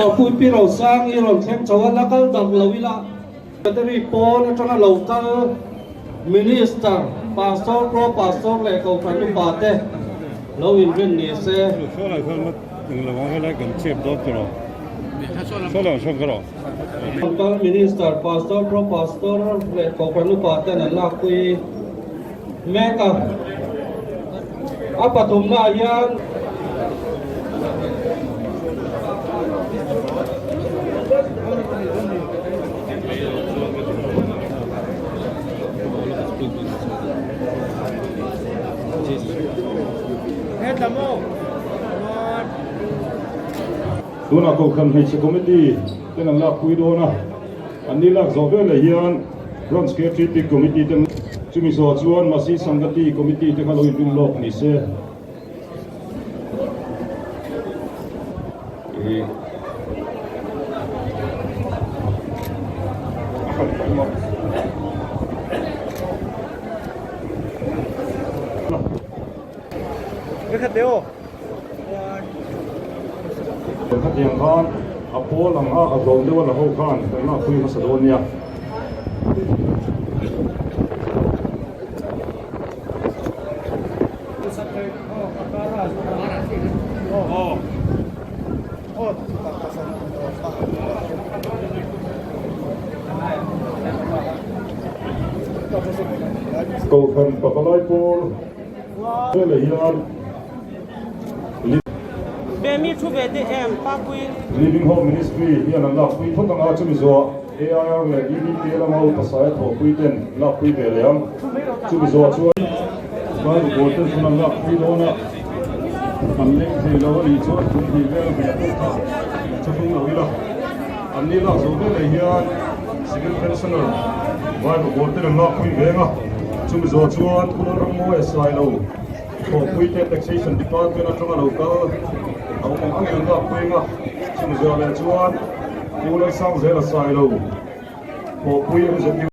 Aw Puipi Rosang i rawn thleng chho a, la kal dak lo ila. Secretary pawn atanga lo kal Minister, Pastor, Pro Pastor leh Kohhran upa te lo inrin ni se. Local Minister, Pastor, Pro Pastor leh Kohhran upa ten an lakpui mek a. A pathumna ah hian. Tunah Kohhran Hmeichhe Committee ten an lakpui dawn a, an ni lak zawh veleh hian Branch KTP Committee ten chumi zawh chuan Masi Sangati Committee te kha lo inrin lawk ni se. Khatiang khan a pawl ang a, a hlawm deuh a la ho khan kan lakpui hmasa dawn nia. Kohhran pavalai pawl veleh hian Living Hope Ministry hian an lakpui phawt ang a, chumi zawh AIR leh DDP lama upa saia thawhpui ten lakpui ve leh ang. Chumi zawh chuan Bible pawl ten chuan an lakpui dawn a, an leng thei lo a nih chuan tum hnih vel ve pawh kha chhung lo ila. An ni lak zawh veleh hian Civil Pensioner Bible pawl ten an lakpui ve ang a, chumi zawh chuan Khual Rammawi a sai lo thawhpui te Taxation Department atanga lo kal a awm ang angin an lakpui ang a, chumi zawh leh chuan Pu Lalsangzela sai lo thawhpui MZU.